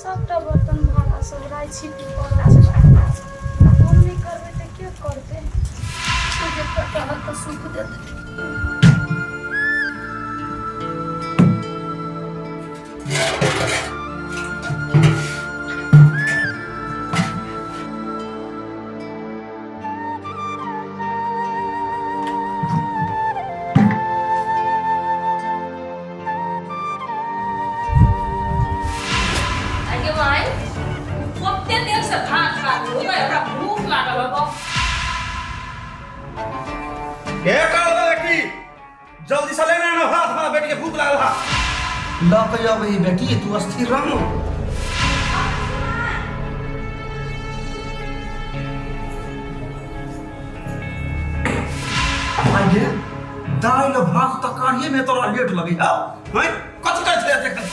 सबटा बर्तन भाड़ा सब राइ छिपी पड़ल छै। हम नहि करबै तऽ के करतै? जे रहत तऽ सुख देतै। आगे माय, कते देर से भात खा हो गए, हमरा भूख लागल हो। के कहल बेटी, जल्दी से लेने आना भात, हमारा बेटी के भूख लागल हा। लऽ के अबै बेटी, तू अस्थिर रह। आगे दालि भात तरकारिए में तोरा लेट लगै हौ हैं? कथी करै छलै एते?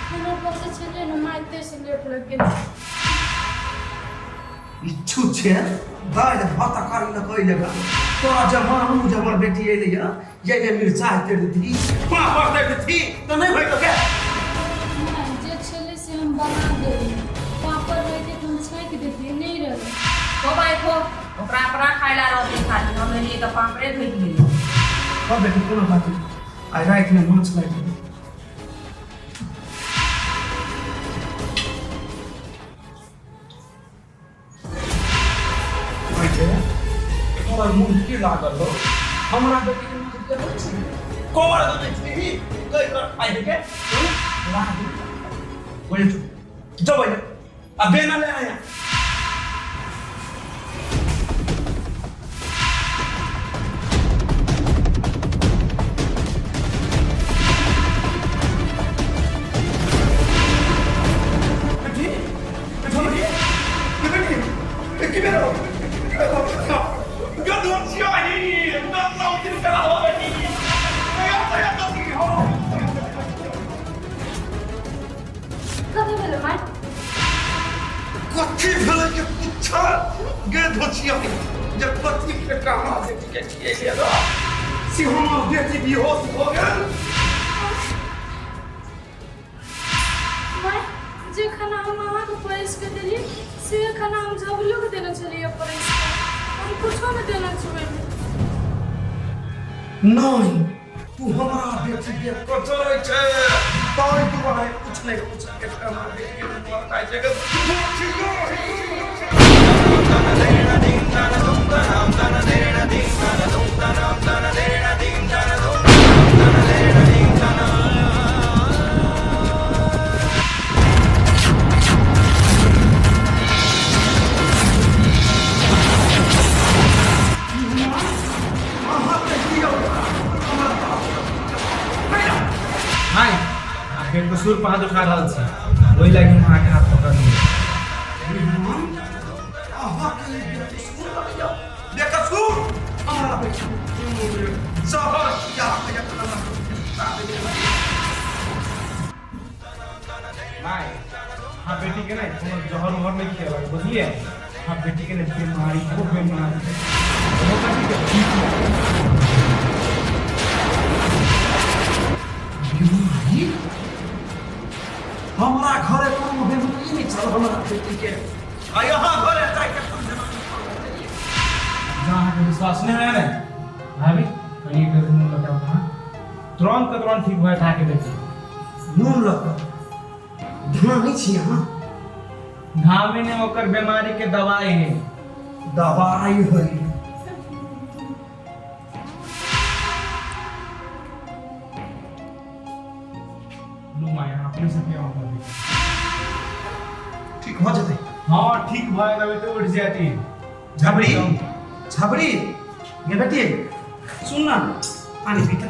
खाना पकै छलै ने माय, ताहिसँ लेट लागि गेल। इच्छुक छै दालि भात तरकारी लऽ कऽ अइले। तोरा जे मानू जे हमर बेटी अइलै हँ, जाहिमे मिरचाइ तरि देती, पापड़ तरि देती, तऽ नहि होइत के? माय, जे छलै से हम बना देली। पापड़ रहितै तऽ हम छाँकि देतियै, नहि रहै। खो भाई खो, ओकरा अपना खाय ला रहतै खाली, हम एलियै तऽ पापड़े भेट गेलै। हँ बेटी, कोनो बात नहि, आइ रातिमे माछ लागि गेलै। तोरा मुँह की लागल हो? हमरा बेटी के मुँह देखै छी, कोबर दे छी, कई बार खाइ के बोल जो भैया, अब बेना ले आया। बेटी, बेटी, बेटी, की भेलो? की भेलो? गदो छियाही गदो दिन करा हो बेटी। कथी भेलै माय? कथी भेलै के पूछा गे धोचिया, जे कथी के कहाँ बेटी के खिएलियै रे, से हमर बेटी बेहोश भऽ गेल। माय, जे खाना हम अहाँके परसि कऽ देलियै से खाना हम झबलोके देने छलियै परसि कऽ। हम कुछो नहि देने छी ओहिमे। नहि, तू हमरा बेटी के कचरै छै, ताहि दुआरे कुछ नहि कुछ के हमरा बेटी के तू मर छै। हाय, अहाँ बेकसूर पर हाथ उठा रहल छी, ओहि लागि हम अहाँके हाथ पकड़लियै। अहाँके बेकसूर लगैया? बेकसूर हमरा बेटी जहर किया? माय, अहाँ बेटीके ने कोनो जहर उहर नहि खियेलक, बुझलियै? अहाँ बेटीके ने बीमारी, खूब बीमारी छै, ओहो कथीके? बीमारी? हमरा घरे कोनो बीमारी नहि छल हमरा बेटीके, आ यहाँ घरे जाके कोन बीमारी छल? जँ अहाँके विश्वास नहि होइए ने भाभी, कनि एक बेर नून लऽ कऽ अहाँ तुरन्त के तुरन्त ठीक भऽ जायत अहाँके बेटी। नून लऽ कऽ धानै छी अहाँ? घामे ने, ओकर बीमारी के दवाई है। दवाई है? लू माय, अहाँ अपने से पियाओ भाभी। ठीक भऽ जेतै? हाँ, ठीक भऽ जेतै तऽ उठि जाती। झबरी, झबरी, ये बेटी, सुन ना, पानी पीता,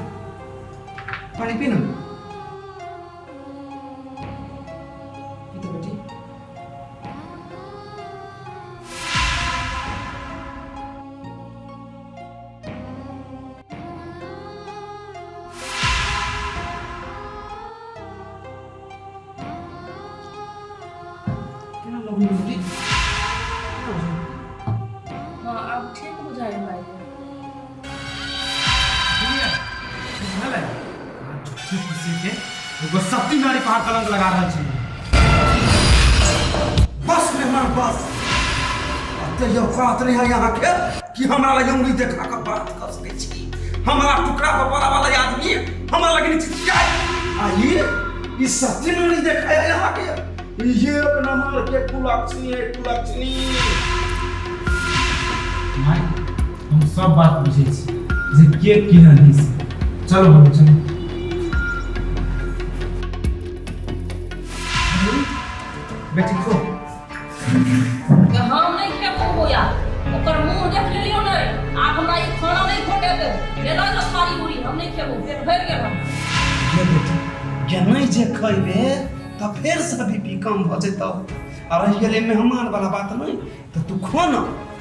पानी पी ना, पीता बेटी। केना लगै बेटी? केना बुझाइ? हाँ, आब ठीक बुझाइ माय। बुझल है, झूठे खुशी के एगो सती नारी पर अहाँ कलंक लगा रहल छी। बस मेहमान बस। एते औकात नहीं है यहाँ के कि हमरा लगे उंगली देखा के बात कर सकै छी। हमरा टुकड़ा पर पड़ा वाला आदमी हमरा लगे नहीं चिचियाए। आ ई सत्य में नहीं देखा है यहाँ के। ये एक नंबर के कुलक्षणी है, कुलक्षणी। माय, हम सब बात बुझै छी जे के केहन है से। चलो बाबू चलो। बेटी खो। हम नहीं खेबो भैया, ओकर मुंह देख लेलियो नहीं, आब हमरा ई खाना नहीं खोटेतै। ले लऽ जो थारी उरी, हम नहीं खेबो, पेट भरि गेल हमरा। ये बेटी, जे नहीं जे खैबे तऽ फेर से बीपी कम भऽ जेतौ। आ रहि गेलै मेहमान वाला बात नहीं, तऽ तू खो न,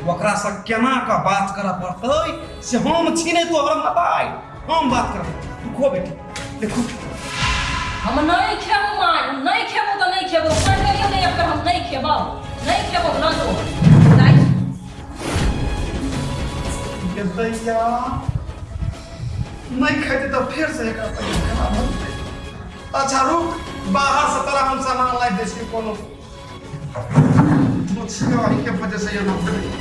ओकरा से केना कऽ बात करऽ पड़तै से हम छी नहीं तोहर मताइ, हम बात करबै। तू खो बेटी, देखो। हम नहीं खेबो माय, हम नहीं खेबो तऽ नहीं खेबो, कहि देलियौ नहीं अब हम नहीं खेबो, नहीं खेबो लऽ जो। जाइ छी। दैया नहीं खेतै तऽ फेर से एकरा तबियत खराब भऽ जेतै। अच्छा रुक, बाहर से तोरा हम सामान लाबि दै छियौ कोनो। छियै के वजह से एना भेलै।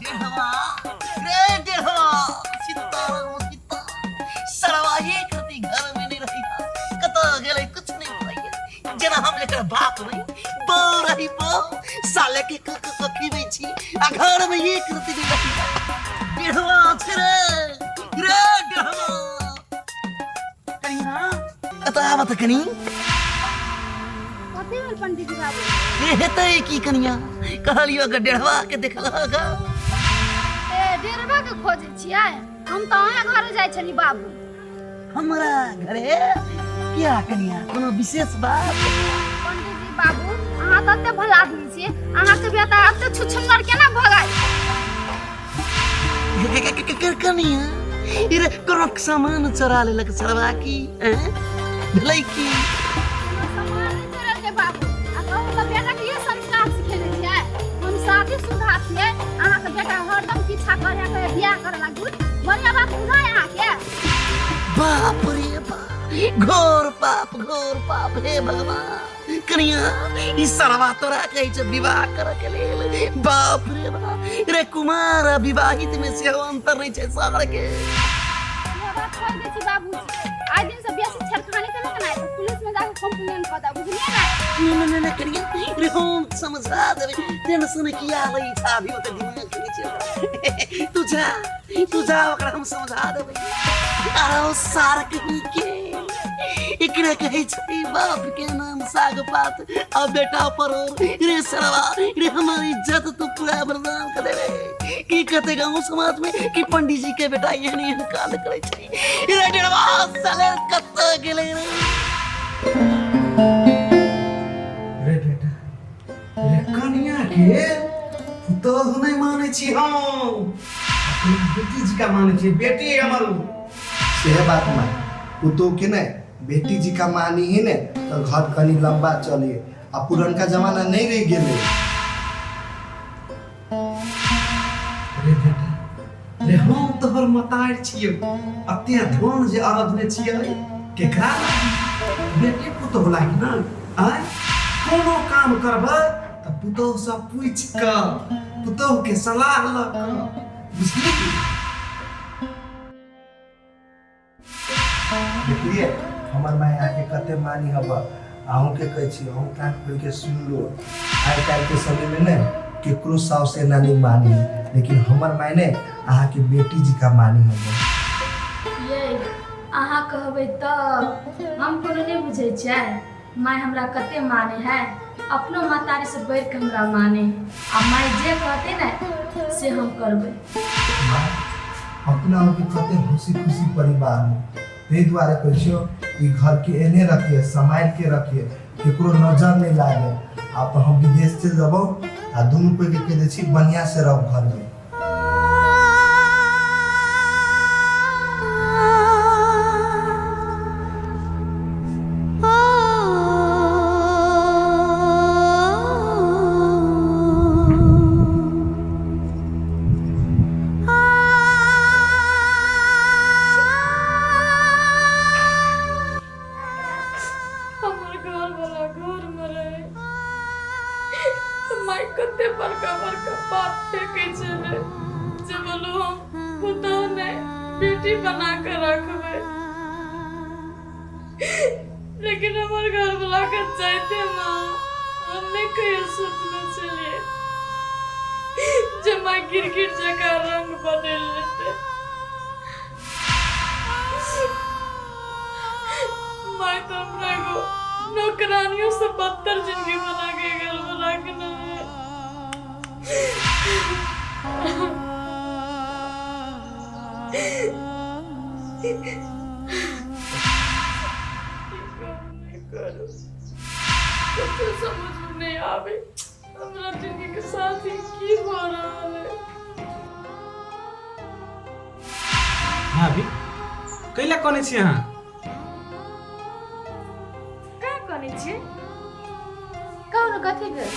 डेढ़वा रे डेढ़वा, सीताराम सीता, सरवा एक रति घर में नहीं रही, कतऽ गेलै कुछ नहीं बुझाइया। जेना हम एकर बाप नहीं, बौ रही बौ, साले के क क क खिबै छी आ घर में एक रति नहीं रही। डेढ़वा छै रे रे डेढ़वा, कनिया एतऽ आबऽ तऽ कनी। कथी भेल पंडित जी बाबू? रे हेतै की कनिया, कहलियो ग डेढ़वा के देखलह ग। ए डेढ़वा के खोजै छियै? हम तऽ अहाँ घरे जाइ छली बाबू। हमरा घरे किया कनिया, कोनो विशेष बात? पंडित जी बाबू, अहाँ तऽ एते भला आदमी छियै, अहाँके बेटा एते छुछुन्नर केना भऽ गेल? कनिया रे कोनो सामान चोरा लेलक सरवा की हैं? भेलै की? सामान नहि चोरेलकै बाबू। आ कहू तऽ बेटाके इहे संस्कार सिखेने छियै? हम शादीशुदा छियै, अहाँके बेटा हरदम पीछा करे करे बियाह करे लागू, बढ़िया बात बुझाय अहाँके? बाप रे बाप, घोर पाप घोर पाप, हे भगवान। कनिया ई सरवा तोरा कहै छै विवाह करऽ के लेल। बाप रे बाप रे, कुमार आ विवाहित में सेहो अंतर नहि छै शहर के। इहे बात कहि दै छी बाबूजी, आइ दिन से बेसी छेड़खानी केलक ने तऽ पुलिस में जाके कंप्लेन कऽ देब, बुझलियै ने? नहीं नहीं नहीं कनिया रे, हम समझा देबै, टेंशन किया लै छ, अभी ओकर दिमाग खेलै छै। तू जा, तू जा, ओकरा हम समझा देबै। आरो सार कहीं के एकरा कहै छै बाप के नाम साग पात आ बेटा परोर। रे सरवा रे, हमर इज्जत तू पूरा बदनाम कर देबे। की कहते गांव समाज में कि पंडित जी के बेटा एहन एहन कांड करै छै। रे डेढ़वा साले कतऽ गेलै रे? रे बेटा रे, कनिया के पुतोहु नहीं मानै छी हम, अपना बेटी जी का मानै छी, बेटी है हमर उ। सेहे बात माय, पुतोह के ने बेटी जी का मानी ही ने तो घर कनी लंबा चले। आ पुरनका जमाना नहीं रह गेलै। रे बेटा रे, हम तोहर मतार छियौ, अते धन जे अरजने छियै केकरा लागी? बेटी पुतोह लागी ना। आँय, कोनो काम करबै तऽ पुतोह सँ पूछि कऽ, पुतोह के सलाह लऽ कऽ, बुझली? देखलिए हमर माय अहाँके कते मानी हब। अहूँके कहै छी, अहूँ कान खोलि के सुनि लो, आइ काल्हिके समयमे ने केकरो साउस एना नहि मानी, लेकिन हमर माय ने अहाँके बेटी जी का मानी हब। ये अहाँ कहबै तऽ हम कोनो नहि बुझै छियै। माय हमरा कते माने है, अपनो महतारी से बढ़ि के हमरा माने है, आ माय जे कहते ने से हम करबै। माय, अपना के कते हंसी खुशी परिवार में, ताहि दुआरे कहै छियौ ई घर के एने रखिए, सम्हारि के रखिए, केकरो नजर नहि लागे। आब तऽ हम विदेश चलि जेबौ आ दुनू कोई के कहि दै छी बढ़िया से रह घर में। छलियै जे बोलू हम पुतहु नहि बेटी बना कऽ रखबै, लेकिन हमर घरवला के जाइते माँ हम नहि कहियो सोचने छलियै जे माँ गिरगिट जकाँ रंग बदलि लेतै। माय तऽ हमरा एगो नौकरानियों से बदतर जिंदगी बना के गेल बना के नहीं। की करू, नहि करू, कुछो समझ में नहीं आवे हमरा जिंदगी के साथ ही की हो रहल है। भाभी, कैला कनै छी अहाँ? का कनै छियै? कहू ने, कथी भेल?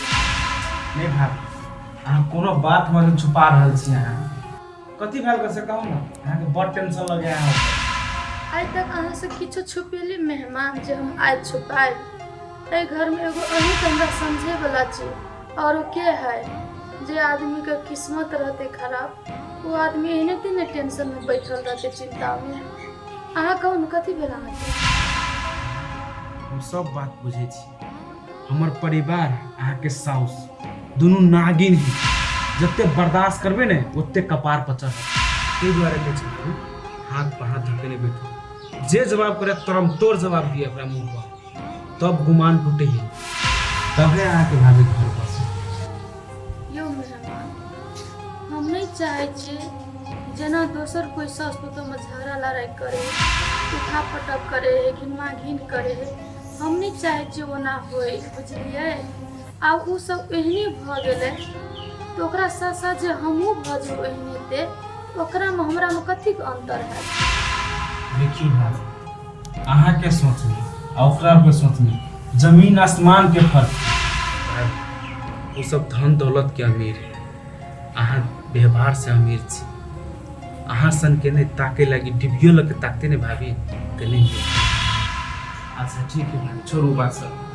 नहि भाभी, अहाँ कोनो बात हमरा छुपा रहल छी। अहाँ कथी भेल से कहू ने, अहाँके बड़ टेंशन लगे अहाँ। आइ तक अहाँसँ किछो छुपेली मेहमान जे हम आइ छुपायब? एहि घरमे एगो अहीं तऽ हमरा समझैवला छी, आओर के है? जे आदमीके किस्मत रहतै खराब, ओ आदमी एहने ने टेंशनमे बैठल रहतै, चिन्तामे। अहाँ कहू ने, कथी भेल अहाँके? हम सब बात बुझै छी। हमर परिवार, अहाँके साउस दुनू नागिन है। जते बर्दाश्त करबै ने, ओते कपार पर चढ़त। ताहि दुआरे कहै छी भाभी, हाथ पर हाथ धरके नहि बैठू। जे जवाब करे तरम तोड़ जवाब दिए ओकरा मुँह पर, तब गुमान टूटे है, तबे अहाँके भाभी घर बसे। यौ मेहमान, हम नहि चाहै छियै जेना दोसर कोइ सास पुतोहमे झगड़ा लड़ाइ करे, उठा पटक करे है, घिनमा घिन करे है। हम नहि चाहै छियै ओना होय, बुझलियै? आब ओ सब एहने भऽ गेलै तऽ ओकरा साथ साथ जे हमहूँ भऽ जेबै ओहने, ते ओकरामे हमरामे कथीके अन्तर हैत? देखियौ भाभी, अहाँके सोचमे आ ओकरा के सोचमे जमीन आसमान के फर्क है। भाभी, ओ सब धन दौलत के अमीर है, अहाँ व्यवहार से अमीर छी। अहाँ सन के नहि ताके लागी डिबियो लग के ताकते नहीं भाभी तऽ नहीं होत। अच्छा ठीक है भाभी, छोड़ू बात सब।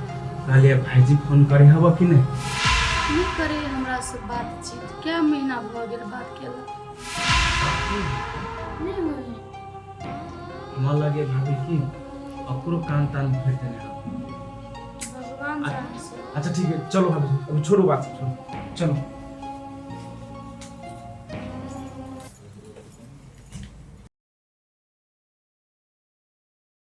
कहलिए भाईजी फोन करे हब कि नहीं? नहि करे हमरासँ बातचीत। कए महीना भऽ गेल बात केला नहि होय। हमरा लगे भाभी कि ओकरो कान तान भरि देने हब। भगवान जाने से। अच्छा ठीक है, चलो भाभी, अभी छोड़ू बात सब, छोड़ू, चलो।